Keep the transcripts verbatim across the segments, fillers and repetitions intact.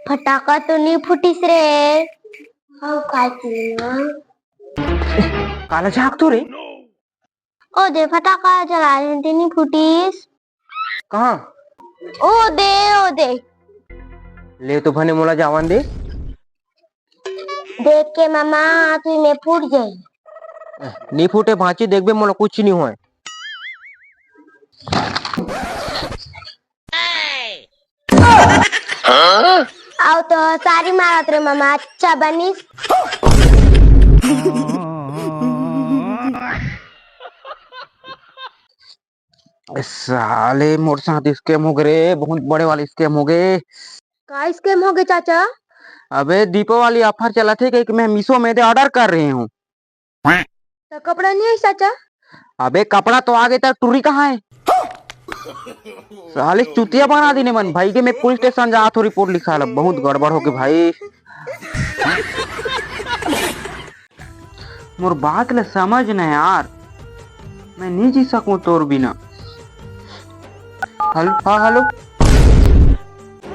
फटाका तो नी फूटिस रे। हव काय किना? काला झांक तो रे। ओ दे, फटाका जला रहे ते नी फूटिस। कहाँ? ओ दे, ओ दे। ले तो भने मोला जावन दे। देख के मामा, तू में फूट जाई। नी फूटे भांची, देखबे मोला कुछ नी होय। अउ तो सारी मारत रे मामा, अच्छा बनिस। साले मोर साथ scam हो गे रे, बहुत बड़े वाला scam हो गे। का scam हो गे चाचा? अबे दीपावली offer चलत हे कि मैं Meesho में दे order कर रहे हूँ। त कपड़ा नहीं है चाचा? अबे कपड़ा तो आ गे, त टुरी कहाँ है? साले चुतिया बना देने मन भाई के। मैं पुलिस स्टेशन जात हो, रिपोर्ट लिखा ला, बहुत गड़बड़ हो गे भाई। मोर बात ले समझ न यार, मैं नहीं जी सकूं तोर बिना। हेलो, हाँ हेलो।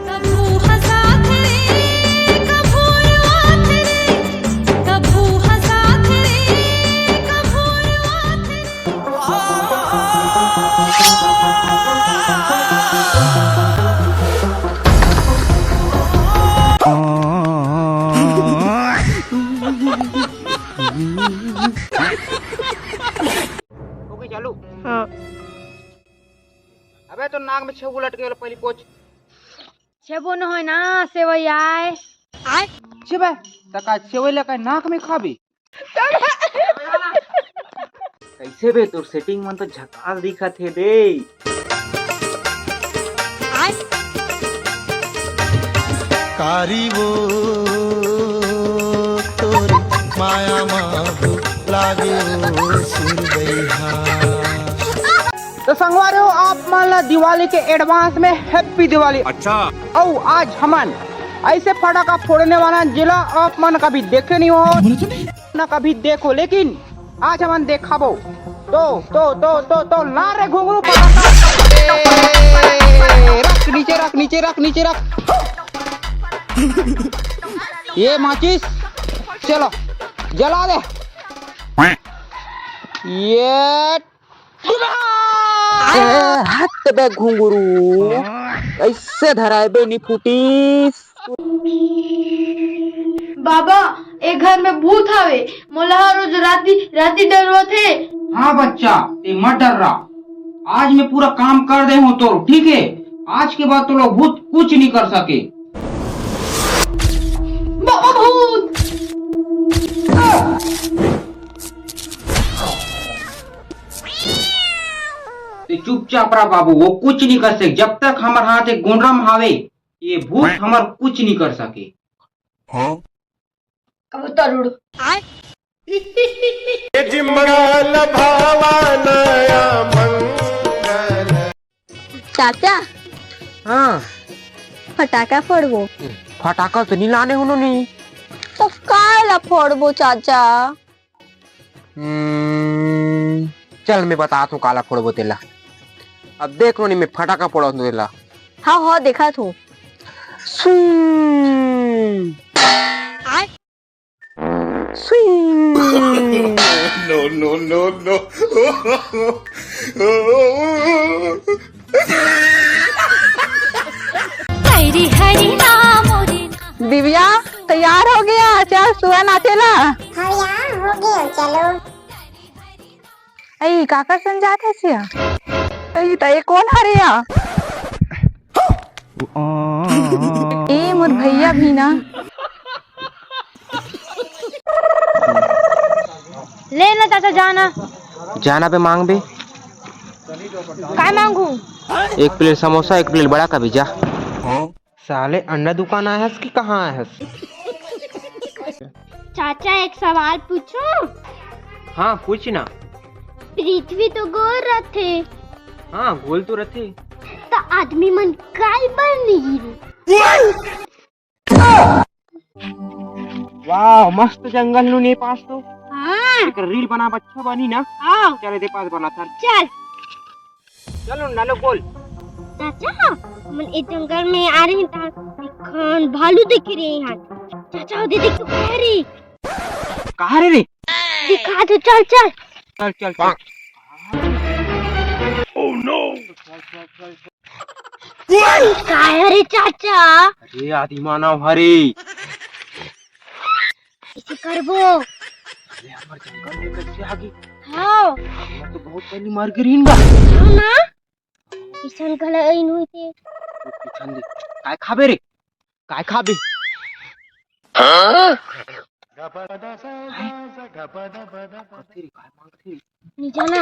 कभू हंसात रे, कभू रोआत रे, कभू हंसात रे, कभू रोआत रे। हो गई चालू? हाँ। अबे तो नाक में छेबू लटके वाला पहली पोछ। छेबू न होय ना, सेवई आय। आय? छेबे, त का छेवई ला का नाक में खाबे? कैसे बे, तोर setting मन तो झकास दिखत हे बे। कारी वो तोर माया मा लागे वो सुरबैहा। तो संगवारी हो, आप मन ला दिवाली के advance में happy दिवाली। अच्छा। अउ आज हमन ऐसे फटाका फोड़ने वाला, जेला आप मन कभी देखे नहीं हो, ना कभी देखो, लेकिन आज हमन देखाबो। तो, तो, तो, तो, तो, ला रे घुंगरू पटाखा। रख, नीचे रख, नीचे रख, नीचे रख। ये माचिस, चलो, जला दे। ये ए, हट बे घुंगरू, कैसे धराए बे नी फूटिस? बाबा, ए घर में भूत हवे, मोला हर रोज राती, राती डरवाथे। हाँ बच्चा, ते मत डर्रा, आज मैं पूरा काम कर दे हूँ तोर, ठीक है? आज के बाद तो लोग भूत कुछ नहीं कर सके। बाबा भूत! ते चुपचाप रह बाबू, वो कुछ नहीं कर सके। जब तक हमर हाथ एक गुंडरम हावे, ये भूत हमर कुछ नहीं कर सके। हाँ? कबूतर उड़। ये जिमगाल भावा नया मंगल। चाचा, हाँ। फटाका फोड़बो। फटाका तो नहीं लाने होनो नहीं। तो काला फोड़बो चाचा? हम्म, चल मैं बतात हूँ काला फोड़बो तेला। अब देख लो नहीं, मैं फटाका फोड़त हूँ तेला। हाँ, हाँ, देखत हूँ। स्वीं। आय। स्वीं। No, no, no, no। Hari Hari Ram रे। दिव्या, तैयार हो गया, चल सुआ नाचेला। हाँ यार, हो गया, चलो। अई, काकर संग जात हस या? अई, त ए कोन हरे या? ए, मोर भैया भी ना। ले ना चाचा, जाना। जाना बे, मांग बे। काय मांगू? एक प्लेट समोसा, एक प्लेट बड़ा का भी जा। साले अंडा दुकान आय हस कि कहाँ आय हस? चाचा, एक सवाल पूछूं? हाँ, पूछ ना। पृथ्वी तो गोल रथे। हाँ, गोल तो रथे। त आदमी मन काय बर नहीं गिरे? वाह, मस्त जंगल नू ने पास तो। हाँ। एक रील बना, अच्छा बनी ना? हाँ। चल, दे पास बना था। चल। चलो ना, लो बोल। चाचा, हमन ए जंगल में आ रहे हैं, त खान भालू देखे रे यहाँ। चाचा, वो दे देख तो कहाँ रे? कहाँ रे रे? दिखा दो, चल चल। चल चल चल। Oh no! चल चल चल चल। का है रे चाचा? अरे आदि मानव हरे। इसे करबो। अरे हमर जंगल में कैसे आ गई? हाँ। हमर तो बहुत पहली मर गिरीन बा। हाँ ना। किशन घला अइन हुई थे। किशन दे। काय खाबे रे? काय खाबे? हाँ? कथे रे, काय मांगथे? नहीं जाना।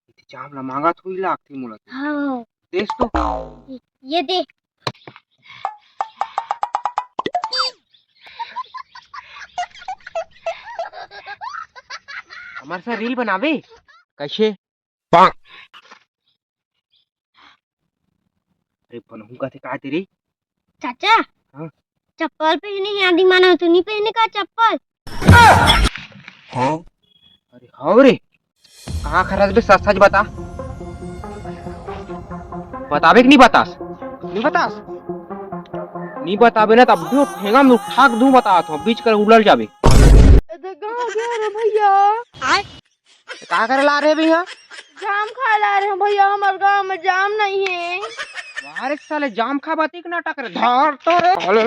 इते जाम ला मांगा थोड़ी लागथे मोला तो। हाँ। देस तो। ये दे। हमारे साथ रील बनावे? कैसे? अरे बनहू कथे का तेरी? चाचा, हाँ? चप्पल पहने हैं, आदि मानव तो नहीं पहने का चप्पल? हाँ? अरे हाँ रे, कहाँ खरस बे, सच सच बता। बताबे कि नहीं बतास? नहीं बतास? नहीं बताबे ना तब भी वो ठेंगा में उठा के दूं, बतात हूँ, बीच कर उलल जाबे। ए तो गाँव गया रे भैया। का करे ला रहे भैया? जाम खाए ला रहे हैं भैया, हमारे गांव में जाम नहीं है। अरे साले जाम खा बात एक नाटक रे, धर तो रे।